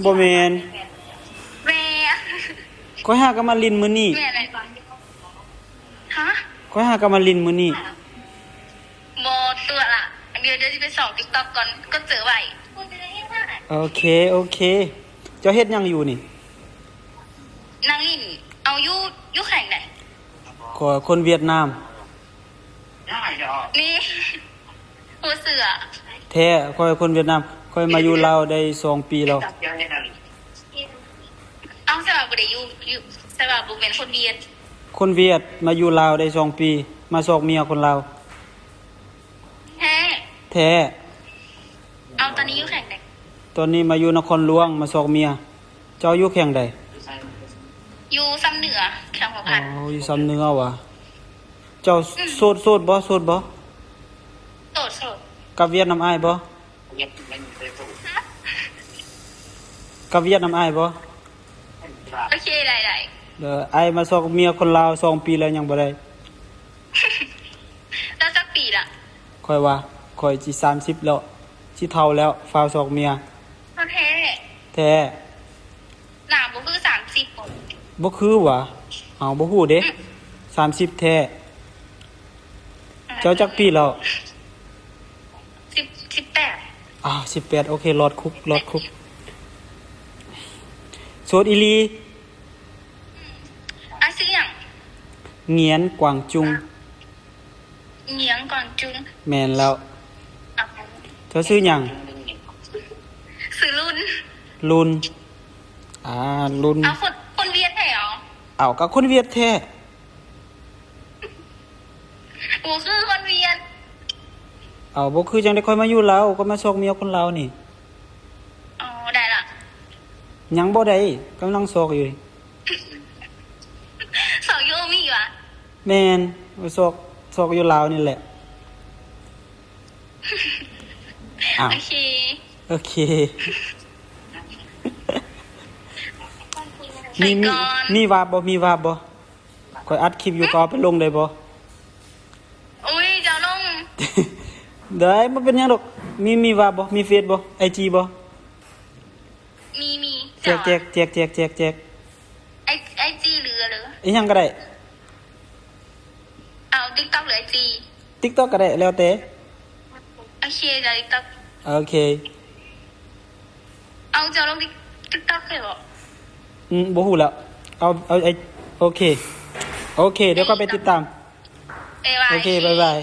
ບໍ່ແມ່ນ. ແມ່ນ. ຂ້ອຍຫາກໍມາຫຼິ້ນມື້ນີ້. ແມ່ນແຫຼະ. ຮະ? ຂ້ອຍຫາກໍມາຫຼິ້ນມື້ນີ້. ບໍ່ຕົວະລະ. ດຽວ ດຽວຊິໄປສ່ອງ TikTok ກ່ອນ ກໍເຈີໄວ້. ໂອເຄ ໂອເຄ. ເຈົ້າເຮັດຫຍັງຢູ່ນີ້? ນັ່ງຫຼິ້ນ. ເອົາ ຢູ່ ຢູ່ແຂວງໃດ? ຂ້ອຍຄົນຫວຽດນາມ. ນີ້ ບໍ່ເຊື່ອ. ແທ້ ຂ້ອຍຄົນຫວຽດນາມ. ຂ້ອຍມາຢູ່ລາວໄດ້ສອງປີແລ້ວ. ເອົ້າ ແຕ່ວ່າບໍ່ໄດ້ຢູ່ ຢູ່ ແຕ່ວ່າບໍ່ແມ່ນຄົນຫວຽດ. ຄົນຫວຽດ ມາຢູ່ລາວໄດ້ສອງປີ ມາຊອກເມຍຄົນລາວ. ແທ້? ແທ້. ເອົາ ຕອນນີ້ຢູ່ແຂວງໃດ? ຕອນນີ້ມາຢູ່ນະຄອນຫຼວງ ມາຊອກເມຍ. ເຈົ້າຢູ່ແຂວງໃດ? ຢູ່ຊຳເໜືອ ແຂວງຫົວພັນ. ອໍ ຢູ່ຊຳເໜືອຫວາ? ເຈົ້າ ອືມ ໂສດ ໂສດບໍ່? ໂສດບໍ່? ໂສດ ໂສດ. ກັບຫວຽດນຳອ້າຍບໍ່? ຮະ? ກັບຫວຽດນຳອ້າຍບໍ່? ໂອເຄ ໄດ້ ໄດ້. ເດີ ອ້າຍມາຊອກເມຍຄົນລາວສອງປີແລ້ວ ຍັງບໍ່ໄດ້. ເຈົ້າຈັກປີລະ? ຂ້ອຍວ່າ ຂ້ອຍຊິສາມສິບແລ້ວ ຊິເຖົ້າແລ້ວ ຟ້າວຊອກເມຍ. ເອົາແທ້? ແທ້. ໜ້າບໍ່ຄືສາມສິບບໍ? ບໍ່ຄືຫວາ? ເອົາ ບໍ່ຮູ້ເດ້. ອືມ ສາມສິບແທ້. ເຈົ້າຈັກປີແລ້ວ? ສິບ ສິບແປດ. ອ້າວ ສິບແປດ ໂອເຄ ລອດຄຸກ ລອດຄຸກ. ໂສດອີ່ຫຼີ. ອືມ ອ້າຍຊື່ຫຍັງ? ງຽນ ກວາງຈຸງ. ງຽນ ກວາງຈຸງ. ແມ່ນແລ້ວ. ເຈົ້າຊື່ຫຍັງ? ຊື່ລຸນ. ລຸນ. ອ່າ ລຸນ. ເອົາ ຄົນ ຄົນຫວຽດແທ້ເຫວ? ເອົາ ກໍຄົນຫວຽດແທ້. ບໍ່ຄືຄົນຫວຽດ. ເອົາ ບໍ່ຄືຈັ່ງໃດ? ຂ້ອຍມາຢູ່ລາວ ຂ້ອຍມາຊອກເມຍຄົນລາວນີ້. ອໍ ໄດ້ລະ. ຍັງບໍ່ໄດ້ ກຳລັງຊອກຢູ່. ຊອກຢູ່ມີຫວາ? ແມ່ນ ຊອກ ຊອກຢູ່ລາວນີ້ແຫຼະ. ອ້າວ ໂອເຄ ໂອເຄ. ມີ ມີ ມີວາບບໍ່? ມີວາບບໍ່? ຂ້ອຍອັດຄລິບຢູ່ ກໍເອົາໄປລົງໄດ້ບໍ່? ອຸ້ຍ ເຈົ້າລົງ. ໄດ້ ບໍ່ເປັນຫຍັງດອກ. ມີ ມີວາບບໍ່? ມີເຟສບໍ່? ໄອຈີບໍ່? ມີ ມີ. ແຈກ ແຈກ ແຈກ ແຈກ ແຈກ ແຈກ. ໄອ ໄອຈີ ຫຼື ຫຼື ອີ່ຫຍັງກໍໄດ້. ເອົາ TikTok ຫຼື ໄອຈີ? TikTok ກໍໄດ້ ແລ້ວແຕ່. ໂອເຄ ຈາກ TikTok. ໂອເຄ. ເອົາ ເຈົ້າລົງ TikTok ເລີຍບໍ? ອືມ ບໍ່ຮູ້ແລ້ວ. ເອົາ ເອົາ ໄອ ໂອເຄ ໂອເຄ ດຽວກໍໄປຕິດຕາມ. ບາຍບາຍ. ໂອເຄ ບາຍບາຍ.